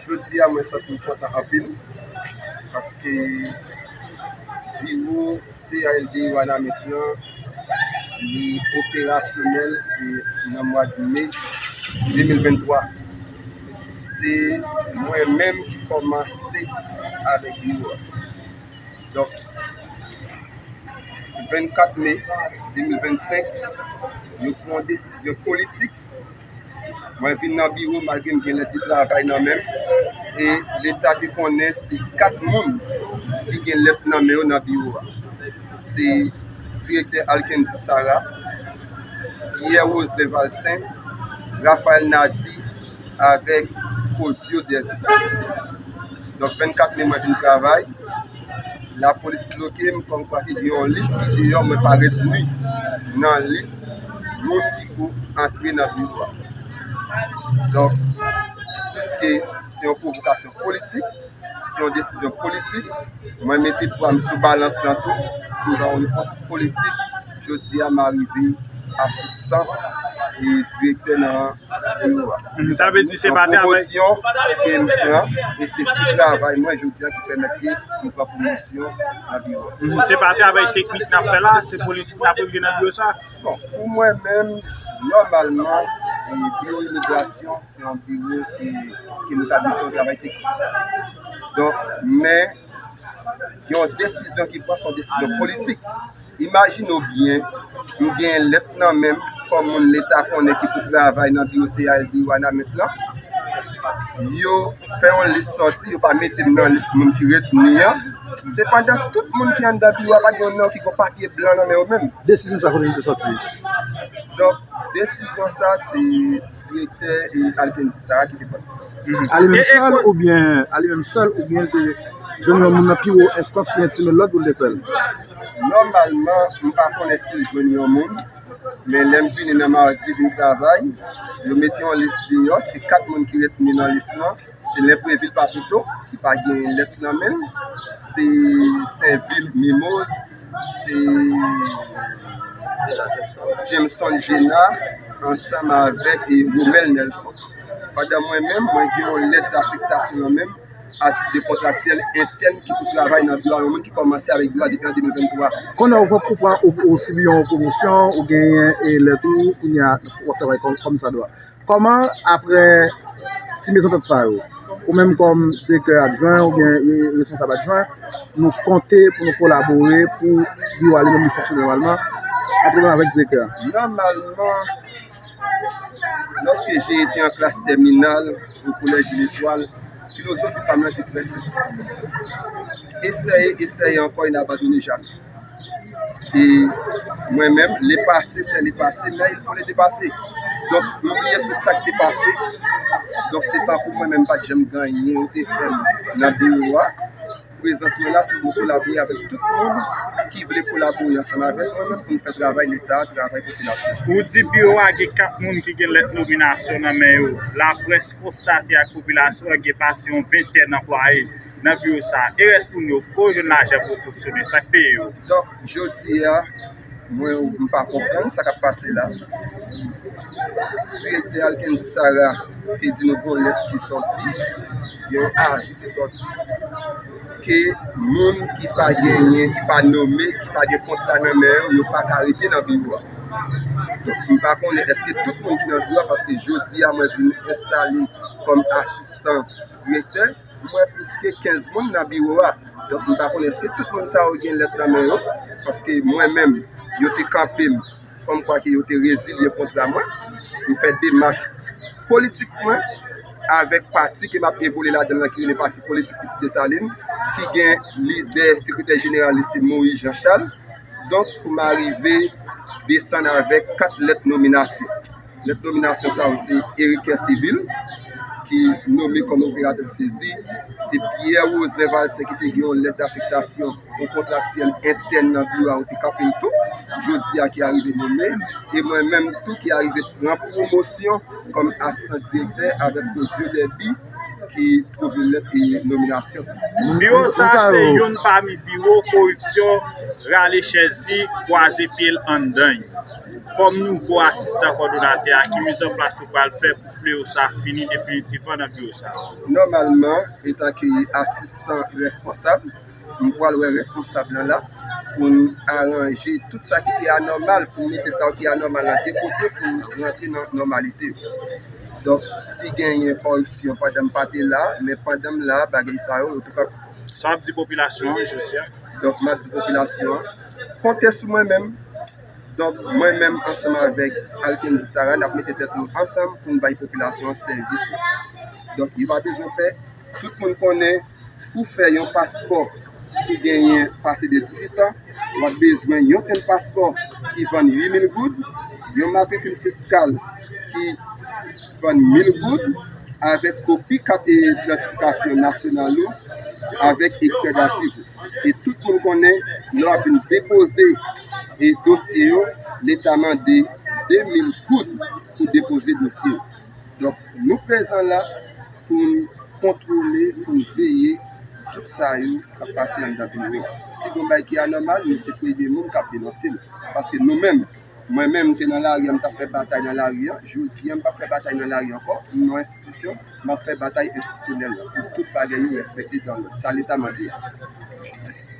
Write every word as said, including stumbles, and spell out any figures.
Jodi a, mwen santi m kontan anpil, paske biwo C A L D Wanament lan, li operasyonèl, se nan mwa de me de mil venntwa. Se mwen menm ki kòmanse avèk biwo a. Donk, vennkat me de mil vennsenk, yo pran yon desizyon politik. Mwen vin nan biwo malgre m gen lèt de travay nan men m. E Leta te konnen se kat moun ki gen lèt nan men yo nan biwo a. Se direktè Alkendy Sarah, Pierre Roselin Valcin, Raphaël Nardy avèk Claudio Derby. Donk, vennkat me mwen vin travay. Lapolis bloke m kòmkwa ke gen yon lis ki deyò, mwen pa retni nan lis moun ki pou antre nan biwo a. Donk, piske se yon pwovokasyon politik, se yon desizyon politik, mwen mete pwa m sou balans lan tou pou m ba yon repons politik. Jodi a, m arive asistan e direktè nan biwo a. Sa vle di se pa te avèk pwomosyon ke m pran, e se pou travay mwen jodi a ki pèmèt ke m pran pwomosyon nan biwo a. Se pa te avèk teknik n ap fè la, se politik n ap rive nan biwo sa. Bon, pou mwen menm, nòmalman, e, biwo imigrasyon se yon biwo ke, ke nou ta dwe fè yon travay teknik. Donk, men, gen yon desizyon ki pran, se yon desizyon politik. Imajine w byen, m gen lèt nan men m kòm moun Leta konnen ki pou travay nan biwo C A L D Wanament lan. Yo fè yon lis sòti, yo pa mete m nan lis moun ki retni an. Sepandan, tout moun ki anndan biwo a pa gen yon non ki gen papye blan nan men yo menm. Desizyon sa kote li te sòti? Donk, desizyon sa, se direktè e Alkendy Sarah ki te pran. A li menm sèl oubyen, a li menm sèl oubyen l te jwenn yon moun nan pi wo enstans ki entime l lòd pou l te fè l? Nòmalman, m pa konnen si l jwenn yon moun, men lè m vini nan madi vin travay, yo mete yon lis deyò, se kat moun ki retni nan lis lan, se Lenprevil Papito, ki pa gen lèt nan men l, se Senvil Mimoz, se Jameson Gena ansanm avèk, e, Romel Nelson. Pandan mwen menm, mwen gen yon lèt dafektasyon nan men m, a tit de kontraktyèl entèn ki pou travay nan biwo a, yon moun ki kòmanse avèk biwo a depi an de mil venntwa. Kounye a ou, ou pran, ou, ou sibi yon pwomosyon, ou genyen, e, lèt ou, kounye a w ap travay kòm, kòm sa dwa. Kòman, apre ti mezantant sa yo, ou menm kòm direktè adjwen oubyen re-, responsab adjwen, nou konte pou nou kolabore pou biwo a li menm li fonksyone nòmalman, antretan avèk direktè a? Normalement, lorsque j'ai été en classe terminale au collège de l'Etoile, filozofi pa m nan te trè senp. Eseye, eseye ankò, e n abandone jamè. E mwen menm, le passé, c'est le passé, mais il faut le dépasser. Donk, m bliye tout sa ki te pase. Donk, se pa pou mwen menm, pa t janm gen anyen yo te fè m nan biwo a. Prezans mwen la, se pou m kolabore avèk tout moun ki vle kolabore ansanm avèk mwen menm pou n fè travay Leta, travay popilasyon. Ou di biwo a gen kat moun ki gen lèt nominasyon nan men yo. Laprès konstate ak popilasyon an gen pase yon ventèn anplwaye nan biwo sa a. E rès moun yo, kote yo jwenn lajan pou yo fonksyone? Sa k peye yo? Donk, jodi a, mwen, m pa konprann sa k ap pase la. Direktè Alkendy Sarah te di nou gen yon lèt ki sòti, gen yon avi ki sòti, ke moun ki pa genyen, ki pa nome, ki pa gen kontra nan men yo, yo pa ka rete nan biwo a. Donk, m pa konnen èske tout moun ki nan biwo a, paske jodi a mwen vin enstale kòm asistan direktè, m wè plis ke kenz moun nan biwo a. Donk, m pa konnen èske tout moun sa yo gen lèt nan men yo, paske mwen menm, yo te kanpe m kòmkwa ke yo te rezilye kontra mwen. M fè demach politik mwen avèk pati ke m ap evolye ladan l lan, ki rele Pati Politik Pitit Desalin, ki gen lidè, sekretè jeneral li se Moïse Jean Charles. Donk, pou m arive desann avèk kat lèt nominasyon. Lèt nominasyon sa yo se Eric Cœurcivil, ki nome kòm operatè de sezi, se Pierre Roselin Valcin ki te gen yon lèt dafektasyon, yon kontraktyèl entèn nan biwo a, yo te kanpe l tou, jodi a ki arive nome, e mwen menm tou ki arive pran pwomosyon kòm asistan direktè avèk Claudio Derby ki twouve lèt e nominasyon tou. Biwo sa a se youn pami biwo koripsyon rale chèz li, kwaze pye l anndan l. Kòm nouvo asistan kòdonatè a, ki mizanplas ou pral fè pou fleyo sa fini definitivman nan biwo sa? Nòmalman, etan ke asistan responsab, m pral wè responsab lan la pou n aranje tout sa ki te anòmal, pou n mete sa ki anòmal lan de kote, pou n rantre nan nòmalite. Donk, si genyen kòripsyon pandan m pa te la, men pandan m la, bagay sa yo, yo tou ka. Sa w ap di popilasyon an jodi a? Donk, m ap di popilasyon an, konte sou mwen menm. Donk, mwen menm ansanm avèk Alkendi Sara, n ap mete tèt nou ansanm pou n bay popilasyon an sèvis. Donk, yo pa bezwen pè. Tout moun konnen pou fè yon paspò, si w genyen pase de dizuit an, w ap bezwen yon tenn paspò ki vann uit mil goud, yon matrikil fiskal ki vann mil goud, avèk kopi kat idantifikasyon nasyonal ou, avèk ekstrè dachiv ou. E tout moun konnen, lè w ap vin depoze e dosye yo, leta mande de mil goud pou depoze dosye yo. Donk, nou prezan la pou n kontwole, pou n veye tout sa yo k ap pase anndan biwo yo. Si gen yon bagay ki anòmal, nou se premye moun k ap denonse l. Paske nou menm, mwen menm, m te nan lari a, m t ap fè batay nan lari a. Jodi a, m p ap fè batay nan lari ankò. M nan enstitisyon, m ap fè batay enstitisyonèl la pou tout bagay yo respekte dan lòd. Sa leta mande a.